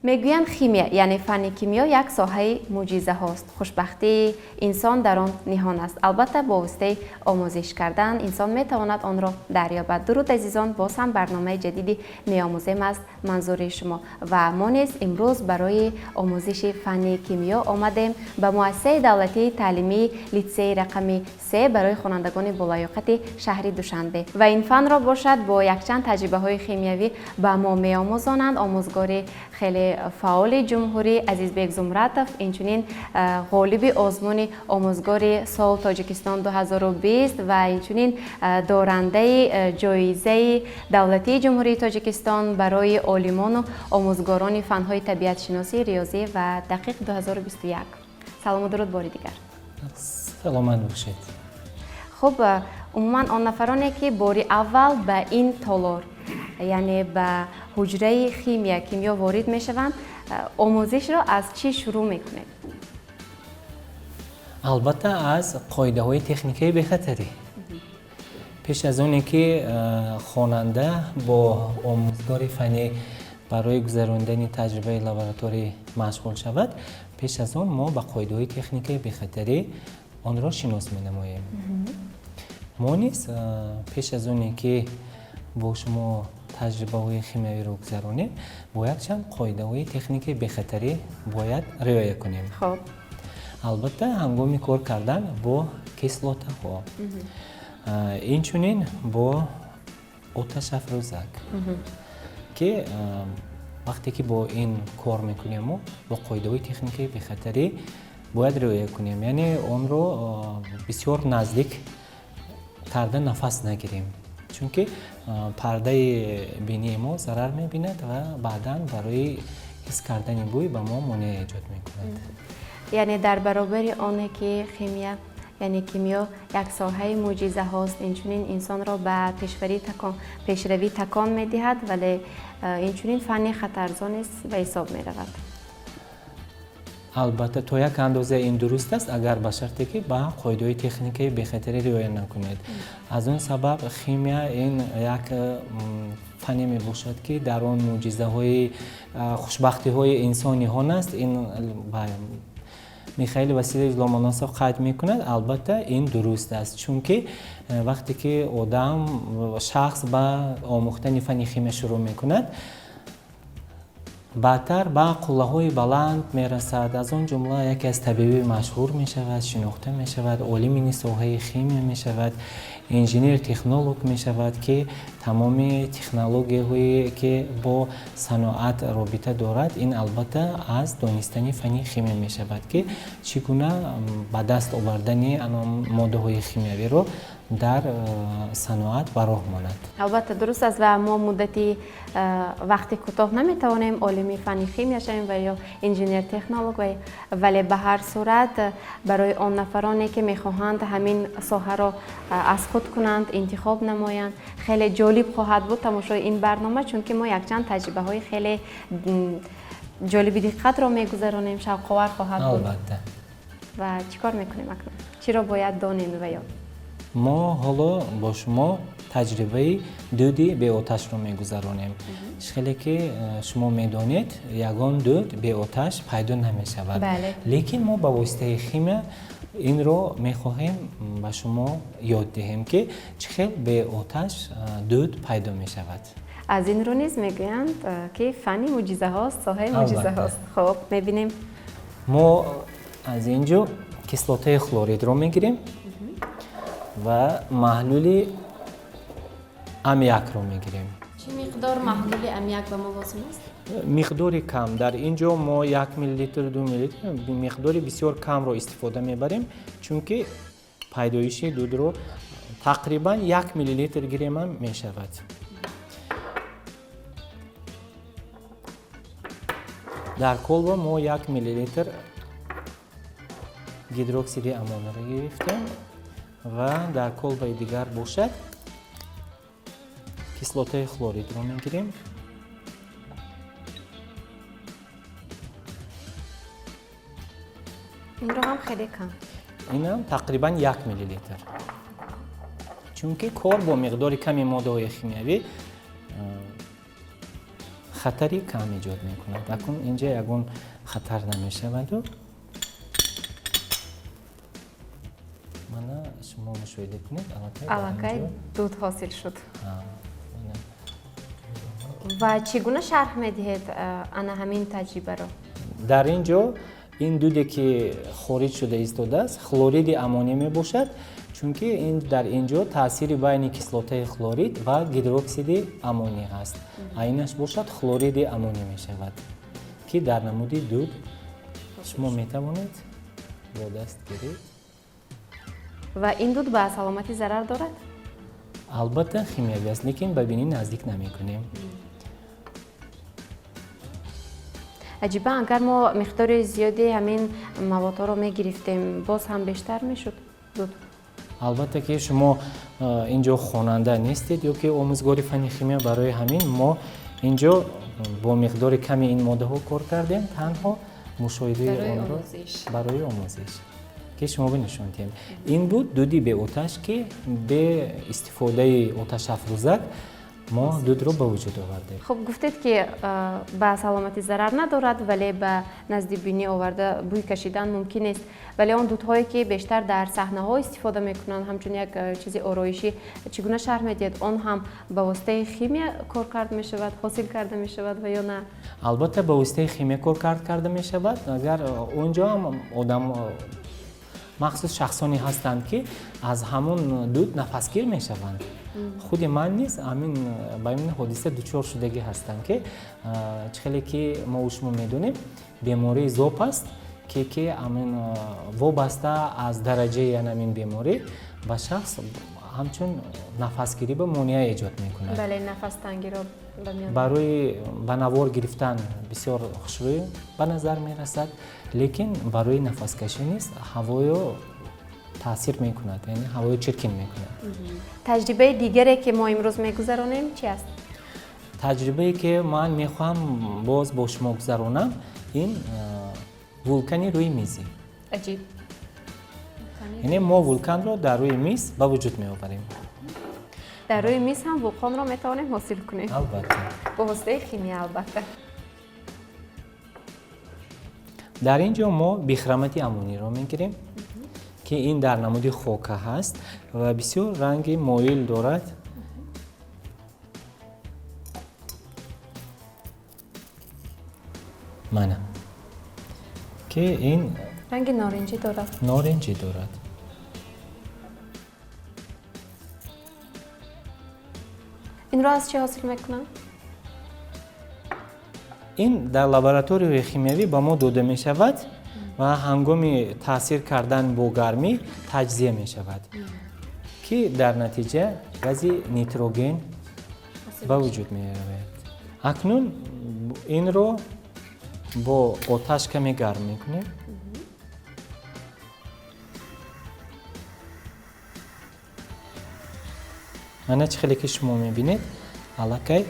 Мегӯянд, химия, яъне фанни кимиё, як соҳаи мӯъҷизаҳост. Хушбахтии инсон дар он ниҳон аст. Албатта, бо воситаи омӯзиш кардан инсон метавонад онро дарёбад. Дуруд, азизон! Боз ҳам барномаи ҷадиди «Меомӯзем» аст манзури шумо ва мо низ имрӯз барои омӯзиши фанни кимиё омадем ба муассисаи давлатии таълимии литсеи рақами 3 барои хонандагони болаёқати шаҳри Душанбе. Ва ин фанро бошад бо якчанд таҷрибаҳои химиявӣ ба мо меомӯзонанд омӯзгори хеле фаъоли ҷумҳурӣ Азизбек Зумратов, инчунин ғолиби озмуни «Омӯзгори сол Тоҷикистон 2020» ва инчунин дорандаи ҷоизаи давлатии Ҷумҳурии Тоҷикистон барои олимону омӯзгорони фанҳои табиатшиносӣ, риёзӣ ва дақиқ 2021. Салому дуруд бори дигар. Саломат бошед. Хуб, умуман, он нафароне, ки бори аввал ба ин толор, яъне ба ҳуҷраи химия, кимиё ворид мешаванд, омӯзишро аз чӣ шурӯъ мекунед? Албатта, аз қоидаҳои техникаи бехатарӣ. Пеш аз оне ки хонанда бо омӯзгори фаннӣ барои гузарондани таҷрибаи лабораторӣ машғул шавад, пеш аз он мо ба қоидаҳои техникаи бехатарӣ онро шинос менамоем. Мо низ пеш аз оне ки бо шумо таҷрибаҳои химиявиро гузаронем, бо якчанд қоидаҳои техникаи бехатарӣ бояд риоя кунем. Албатта, ҳангоми кор кардан бо кислотаҳо, инчунин бо оташафрӯзак, ки вақте ки бо ин кор мекунем, мо бо қоидаҳои техникаи бехатарӣ бояд риоя кунем, яъне онро бисёр наздик карда нафас нагирем, чунки пардаи бинии мо зарар мебинад ва баъдан барои ҳис кардани бӯй ба мо монеа эҷод мекунад. Яъне дар баробари оне ки химия, яъне кимиё, як соҳаи мӯъҷизаҳост, инчунин инсонро ба пешравӣ такон медиҳад, вале инчунин фанни хатарзо низ ба ҳисоб меравад. Албатта, то як андоза ин дуруст аст, агар ба шарте ки ба қоидаҳои техникаи бехатарӣ риоя накунед. Аз он сабаб химия ин як фанне мебошад, ки дар он мӯъҷизаҳои, хушбахтиҳои инсон ниҳон аст. Ин Михаил Васильевич Ломоносов қайд мекунад. Албатта, ин дуруст аст, чунки вақте ки одам, шахс ба омӯхтани фанни химия шурӯъ мекунад, баъдтар ба қуллаҳои баланд мерасад, аз он ҷумла яке аз табиби машҳур мешавад, шинохта мешавад, олими соҳаи химия мешавад, инженер технолог мешавад, ки тамоми технологияҳое, ки бо саноат робита дорад, ин албатта аз донистани фанни химия мешавад, ки чӣ гуна ба даст овардани моддаҳои химиявиро дар саноат ба роҳ монад. Албатта, дуруст аст. Ва мо муддати вақти кӯтоҳ наметавонем олими фанни химия шавем ва ё инженер технолог, вале ба ҳар сурат барои он нафароне, ки мехоҳанд ҳамин соҳаро аз худ кунанд, интихоб намоянд, хеле ҷолиб хоҳад буд тамошои ин барнома, чунки мо якчанд таҷрибаҳои хеле ҷолиби диққатро мегузаронем, шавқовар хоҳад буд. Албатта. Ва чӣ кор мекунем акнун? Чиро бояд донем ва ё Мо ҳоло бо шумо таҷрибаи дуди беоташро мегузаронем. Хеле ки шумо медонед, ягон дуд беоташ пайдо намешавад, лекин мо ба воситаи химия инро мехоҳем ба шумо ёд диҳем, ки чӣ хел беоташ дуд пайдо мешавад. Аз ин рӯ низ мегӯянд, ки фанни мӯъҷизаҳост, соҳаи мӯъҷизаҳост. Хуб, мебинем. Мо аз ин ҷо кислотаи хлоридро мегирем ва маҳлули аммиакро мегирем. Чӣ миқдор маҳлули аммиак ба мо лозим аст? Миқдори кам. Дар ин ҷо мо 1 миллилитр, 2 миллилитр, миқдори бисёр камро истифода мебарем, чунки пайдоиши дудро тақрибан 1 миллилитр гиремам мешавад. Дар колба мо 1 миллилитр гидроксиди аммонийро гирифтем ва дар колбаи дигар бошад кислотаи хлоридро мегирем. Инро ҳам хеле кам. Инам тақрибан 1 миллилитр, чунки кор бо миқдори ками моддаҳои химиявӣ хатарнок. Хатари кам эҷод мекунад. Акнун инҷа ягон хатар намешаваду мана шумо мушоҳида кунед, аллакай дуд ҳосил шуд. Ва чӣ гуна шарҳ медиҳед ана ҳамин таҷрибаро? Дар ин ҷо ин дуде ки хориҷ шуда истодааст, хлориди аммоний мебошад, чунки ин дар ин ҷо таъсири байни кислотаи хлорид ва гидроксиди аммоний ҳаст. Айнаш бошад хлориди аммоний мешавад, ки дар намуди дуд шумо метавонед бо даст гиред. Ва ин дуд ба саломатӣ зарар дорад? Албатта химиявӣ аст, лекин ба бинӣ наздик намекунем. Аҷиба, агар мо миқдори зиёди ҳамин маводҳоро мегирифтем, боз ҳам бештар мешуд дуд? Албатта ки шумо ин ҷо хонанда нестед ё ки омӯзгори фанни химия, барои ҳамин мо ин ҷо бо миқдори ками ин моддаҳо кор кардем, танҳо мушоҳидаи онро барои омӯзиш ки шумо нишон диҳем. Ин буд дуди беоташ, ки бе истифодаи оташафрӯзак мо дудро ба вуҷуд овардем. Хуб, гуфтед ки ба саломатӣ зарар надорад, вале ба назди бинӣ оварда бӯй кашидан мумкин нест. Вале он дудҳое ки бештар дар саҳнаҳо истифода мекунанд, ҳамчун як чизи ороишӣ, чӣ гуна шарҳ медиҳед? Он ҳам ба воситаи химия коркард мешавад, ҳосил карда мешавад ва ё на? Албатта ба воситаи химия коркард карда мешавад. Агар он ҷо ҳам одам махсус шахсоне ҳастанд, ки аз ҳамон дуд нафасгир мешаванд. Худи ман низ ҳамин ба ин ҳодиса дучор шудагӣ ҳастам, ки чӣ хеле ки мо шумо медонем, бемории зоб аст, ки ҳамин вобаста аз дараҷаи ҳамин беморӣ ба шахс ҳамчун нафасгирӣ ба монеа эҷод мекунад. Бале, нафастангиро ба миён. Барои ба навор гирифтан бисёр хушрӯй ба назар мерасад, лекин барои нафаскашӣ низ ҳавоё таъсир мекунад, яъне ҳавоё чиркин мекунад. Таҷрибаи дигаре ки мо имрӯз мегузаронем чи аст? Таҷрибае ки ман мехоҳам боз бо шумо гузаронам, ин вулкани рӯи мизӣ. Аҷиб. Яъне мо вулканро дар рӯи миз ба вуҷуд меоварем. Дар рӯи миз ҳам вулқонро метавонем ҳосил кунем? Албатта. Бо воситаи химия, албатта. Дар ин ҷо мо бихромати аммониро мегирем, ки ин дар намуди хока ҳаст ва бисёр ранги моил дорад. Мана ки ин ранги норинҷӣ дорад. Норинҷӣ дорад. Инро аз чӣ ҳосил мекунанд? Ин дар лабораторияи химиявӣ ба мо дода мешавад ва ҳангоми таъсир кардан бо гармӣ таҷзия мешавад, ки дар натиҷа гази нитроген ба вуҷуд меояд. Акнун инро бо оташ каме гарм мекунем. Мана чӣ хеле ки шумо мебинед, аллакай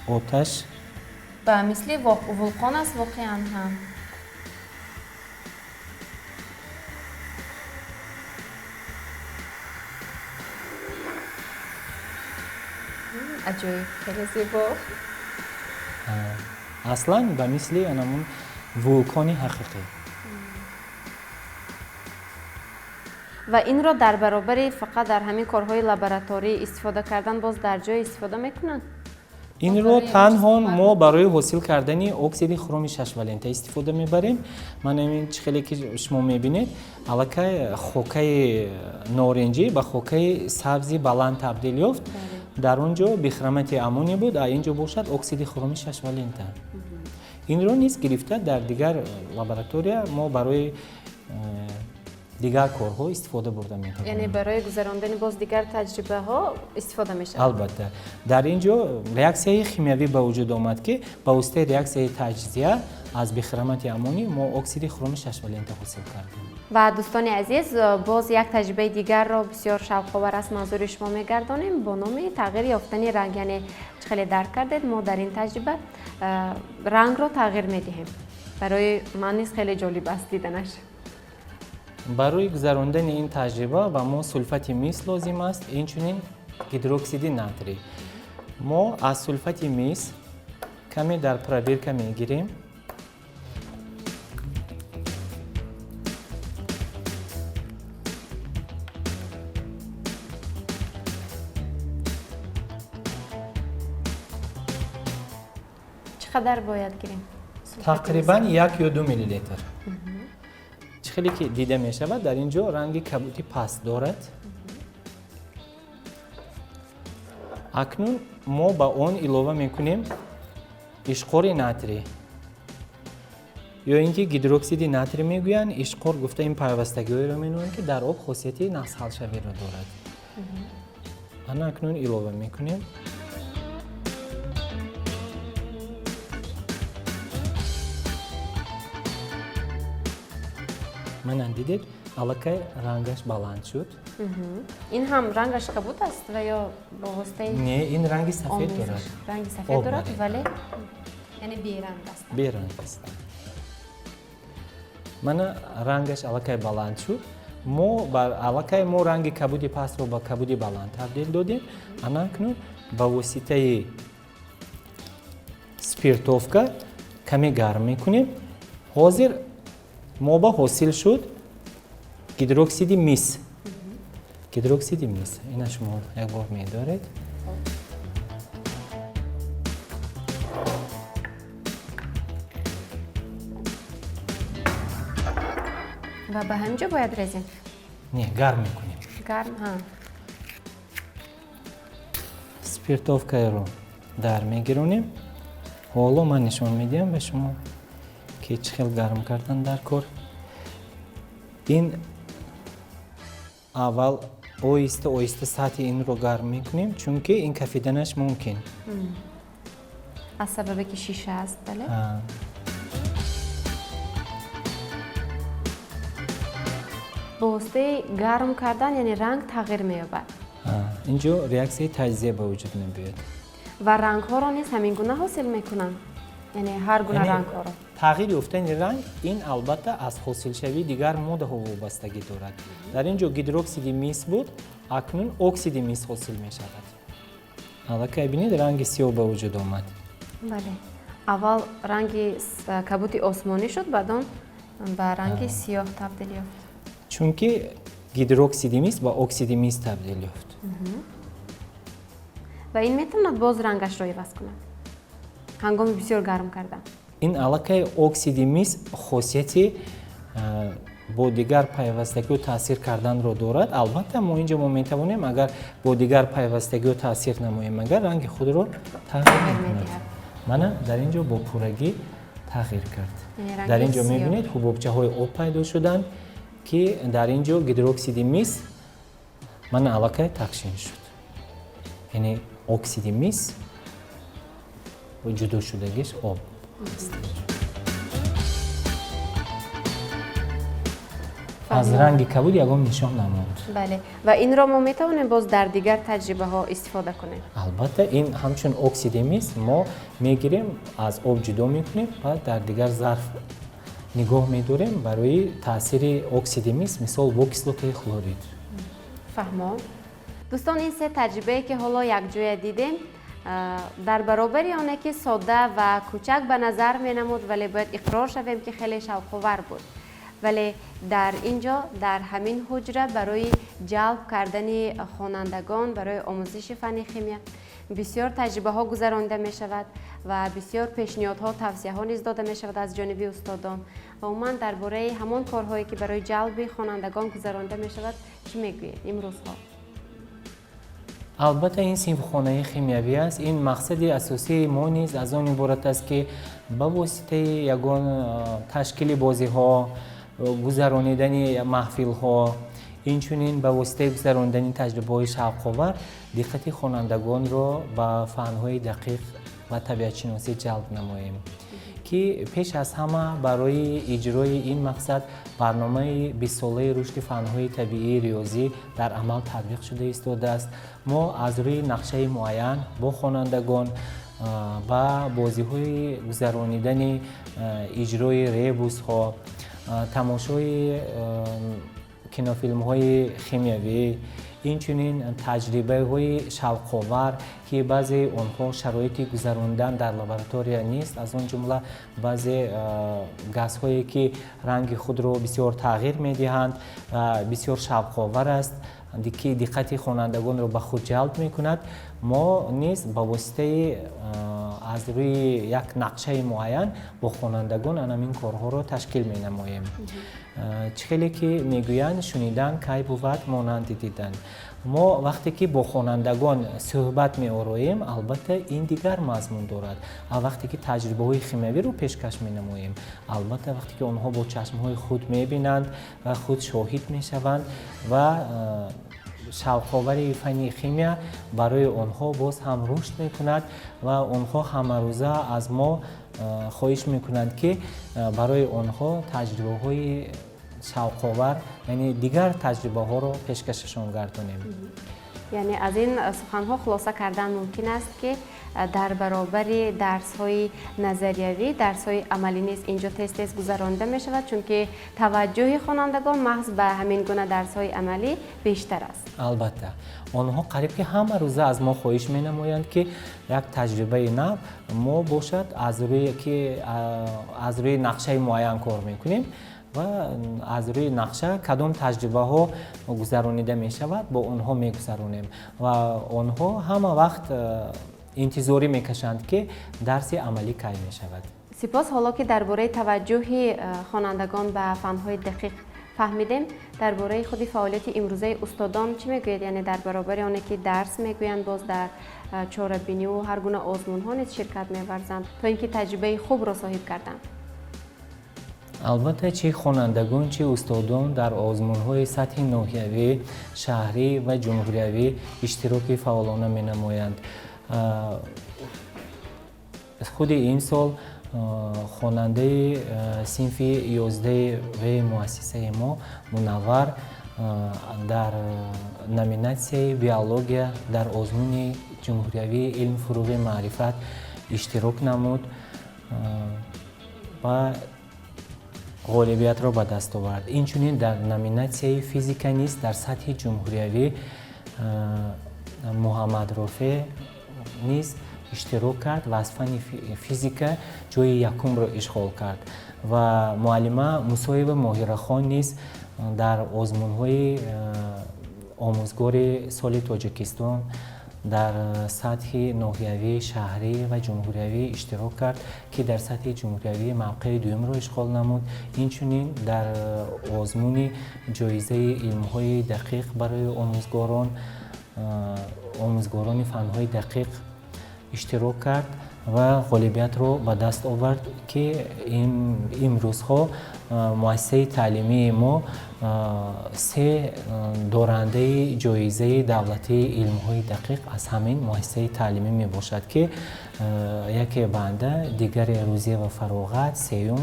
оташ ба мисли вулқон аст воқеан ҳам. Аҷоиб, хеле зебо. Аслан ба мисли анамун вулқони ҳақиқӣ. Ва инро дар баробари фақат дар ҳамин корҳои лабораторӣ истифода кардан боз дар ҷое истифода мекунанд? Инро танҳо мо барои ҳосил кардани оксиди хроми шашвалента истифода мебарем. Ман ҳамин чӣ хеле ки шумо мебинед, аллакай хокаи норинҷӣ ба хокаи сабзи баланд табдил ёфт. Дар он ҷо бихромати аммоний буд, а ин ҷо бошад оксиди хроми шашвалента. Инро низ гирифта дар дигар лаборатория мо барои дигар корҳо истифода бурда метавонем. Яъне барои гузарондани боз дигар таҷрибаҳо истифода мешавад? Албатта. Дар ин ҷо реаксияи химиявӣ ба вуҷуд омад, ки ба воситаи реаксияи таҷзия аз бихромати аммоний мо оксиди хроми шашвалента ҳосил кардем. Ва дӯстони азиз, боз як таҷрибаи дигарро бисёр шавқовар аст манзури шумо мегардонем бо номи тағйир ёфтани ранг. Яъне чӣ хеле дарк кардед, мо дар ин таҷриба рангро тағйир медиҳем. Барои ман низ хеле ҷолиб аст диданаш. Барои гузарондани ин таҷриба ба мо сулфати мис лозим аст, инчунин гидроксиди натрий. Мо аз сулфати мис каме дар пробирка мегирем. Чӣ қадар бояд гирем? Тақрибан 1 ё 2 миллилитр. Чӣ хеле ки дида мешавад, дар ин ҷо ранги кабуди паст дорад. Акнун мо ба он илова мекунем ишқори натрий ё ин ки гидроксиди натрий мегӯянд. Ишқор гуфта ин пайвастагиҳоеро меноманд, ки дар об хосияти нақсҳалшавиро дорад. Ана акнун илова мекунем. Мана, дидед, аллакай рангаш баланд шуд. Ин ҳам рангаш кабуд аст ва ё бо воситаи Не, ин ранги сафед дорад. Ранги сафед дорад, вале яъне беранг аст. Беранг аст. Мана, рангаш аллакай баланд шуд. Мо аллакай мо ранги кабуди пастро ба кабуди баланд табдил додем. Ана акнун ба воситаи спиртовка каме гарм мекунем. Ҳозир мо ба ҳосил шуд гидроксиди мис. Гидроксиди мис ина шумо як бор медоред. Ва ба ҳамин ҷо бояд резем? Не, гарм мекунем. Гарм. Спиртовкаро дар мегиронем. Ҳоло ман нишон медиҳам ба шумо, ки чӣ хел гарм кардан дар кор. Ин аввал оҳиста оҳиста сатҳи инро гарм мекунем, чунки ин кафиданаш мумкин. Аз сабабе ки шиша аст, бале. Бо воситаи гарм кардан, яъне ранг тағйир меёбад. Инҷо реаксияи таҷзия ба вуҷуд мебиёяд. Ва рангҳоро низ ҳамин гуна ҳосил мекунанд, яъне ҳар гуна рангҳоро? Тағйир ёфтани ранг ин албатта аз ҳосилшавии дигар моддаҳо вобастагӣ дорад. Дар ин ҷо гидроксиди мис буд, акнун оксиди мис ҳосил мешавад. Аллакай бинед, ранги сиёҳ ба вуҷуд омад. Бале, аввал ранги кабуди осмонӣ шуд, баъдон ба ранги сиёҳ табдил ёфт. Чунки гидроксиди мис ба оксиди мис табдил ёфт. Ва ин метавонад боз рангашро иваз кунад ҳангоми бисёр гарм кардан? Ин аллакай оксиди мис хосияти бо дигар пайвастагиҳо таъсир карданро дорад. Албатта, мо инҷо мо метавонем, агар бо дигар пайвастагиҳо таъсир намоем, агар ранги худро тағйир мекунад. Мана, дар ин ҷо бо пуррагӣ тағйир кард. Дар ин ҷо мебинед, ҳубобчаҳои об пайдо шуданд, ки дар ин ҷо гидроксиди мис мана аллакай тақсим шуд, яъне оксиди мис ҷудо шудагиш об аст. Аз ранги кабуд ягон нишон намонд. Бале, ва инро мо метавонем боз дар дигар таҷрибаҳо истифода кунем? Албатта, ин ҳамчун оксиди мис мо мегирем, аз об ҷудо мекунем ва дар дигар зарф нигоҳ медорем барои таъсири оксиди мис, мисол, бо кислотаи хлорид. Фаҳмо, дӯстон. Ин се таҷрибае, ки ҳоло якҷоя дидем, дар баробари оне ки содда ва кӯчак ба назар менамуд, вале бояд иқрор шавем, ки хеле шавқовар буд. Вале дар ин ҷо, дар ҳамин ҳуҷра, барои ҷалб кардани хонандагон барои омӯзиши фанни химия бисёр таҷрибаҳо гузаронида мешавад ва бисёр пешниҳодҳо, тавсияҳо низ дода мешавад аз ҷониби устодон. Ва умуман дар бораи ҳамон корҳое, ки барои ҷалби хонандагон гузаронида мешавад, чӣ мегӯед имрӯзҳо? Албатта, ин синфхонаи химиявӣ аст. Ин мақсади асосии мо низ аз он иборат аст, ки ба воситаи ягон ташкили бозиҳо, гузаронидани маҳфилҳо, инчунин ба воситаи гузаронидани таҷрибаҳои шавқовар диққати хонандагонро ба фанҳои дақиқ ва табиатшиносӣ ҷалб намоем, ки пеш аз ҳама барои иҷрои ин мақсад барномаи бистсолаи рушди фанҳои табиии риёзӣ дар амал татбиқ шуда истодааст. Мо аз рӯи нақшаи муайян бо хонандагон ба бозиҳои гузаронидани иҷрои ребусҳо, тамошои кинофилмҳои химиявӣ, Инчунин таҷрибаҳои шавқовар, ки баъзеи онҳо шароити гузарондан дар лаборатория нест, аз он ҷумла баъзе газҳое, ки ранги худро бисёр тағйир медиҳанд ва бисёр шавқовар аст, ки диққати хонандагонро ба худ ҷалб мекунад. Мо низ ба воситаи аз рӯи як нақшаи муайян бо хонандагон анамин корҳоро ташкил менамоем. Чӣ хеле ки мегӯянд, шунидан кай бувад монанди дидан. Мо вақте ки бо хонандагон суҳбат меороем, албатта, ин дигар мазмун дорад, а вақте ки таҷрибаҳои химиявиро пешкаш менамоем, албатта, вақте ки онҳо бо чашмҳои худ мебинанд ва худ шоҳид мешаванд ва шавқовари фанни химия барои онҳо боз ҳам рушд мекунад ва онҳо ҳамарӯза аз мо хоҳиш мекунанд, ки барои онҳо таҷрибаҳои шавқовар, яъне дигар таҷрибаҳоро пешкашашон гардонем. Яъне аз ин суханҳо хулоса кардан мумкин аст, ки дар баробари дарсҳои назариявӣ дарсҳои амалӣ низ инҷо тез тез гузаронида мешавад, чунки таваҷҷӯҳи хонандагон маҳз ба ҳамин гуна дарсҳои амалӣ бештар аст. Албатта, онҳо қариб ки ҳама рӯза аз мо хоҳиш менамоянд, ки як таҷрибаи нав мо бошад, аз рӯе ки аз рӯи нақшаи муайян кор мекунем ва аз рӯи нақша кадом таҷрибаҳо гузаронида мешавад, бо онҳо мегузаронем ва онҳо ҳама вақт интизорӣ мекашанд, ки дарси амалӣ кай мешавад. Сипос. Ҳоло ки дар бораи таваҷҷӯҳи хонандагон ба фанҳои дақиқ фаҳмидем, дар бораи худи фаъолияти имрӯзаи устодон чӣ мегӯед? Яъне дар баробари оне ки дарс мегӯянд, боз дар чорабиниву ҳар гуна озмунҳо низ ширкат меварзанд, то ин ки таҷрибаи хубро соҳиб карданд. Албатта, чӣ хонандагон, чӣ устодон дар озмунҳои сатҳи ноҳиявӣ, шаҳрӣ ва ҷумҳуриявӣ иштироки фаъолона менамоянд. Худи ин сол хонандаи синфи 11 в муассисаи мо Мунаввар дар номинатсияи биология дар озмуни ҷумҳуриявии «Илм фурӯғи маърифат» иштирок намуд ва ғолибиятро ба даст овард. Инчунин дар номинатсияи физика низ дар сатҳи ҷумҳуриявӣ Муҳаммадрофеъ низ иштирок кард ва аз фанни физика ҷои якумро ишғол кард. Ва муаллима Мусоева Моҳирахон низ дар озмунҳои омӯзгори соли Тоҷикистон дар сатҳи ноҳиявӣ, шаҳрӣ ва ҷумҳуриявӣ иштирок кард, ки дар сатҳи ҷумҳуриявӣ мавқеи дуюмро ишғол намуд. Инчунин дар озмуни ҷоизаи илмҳои дақиқ барои омӯзгорони фанҳои дақиқ иштирок кард ва ғолибиятро ба даст овард, ки имрӯзҳо муассисаи таълимии мо се дорандаи ҷоизаи давлатии илмҳои дақиқ аз ҳамин муассисаи таълимӣ мебошад, ки яке банда, дигаре Рӯзиева Фароғат, сеюм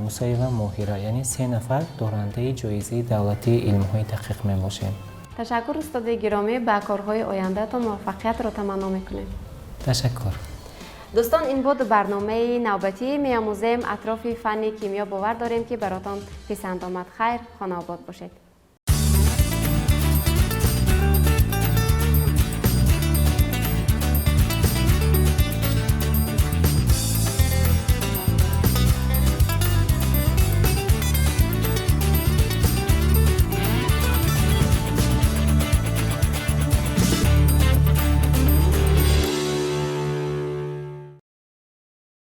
Мусоева Моҳира, яъне се нафар дорандаи ҷоизаи давлатии илмҳои дақиқ мебошем. Ташаккур, устоди гиромӣ, ба корҳои ояндаатон муваффақиятро таманно мекунем. Ташаккур. Дӯстон, ин буд барномаи навбатии «Меомӯзем» атрофи фанни кимиё. Бовар дорем, ки баротон писанд омад. Хайр, хонаобод бошед.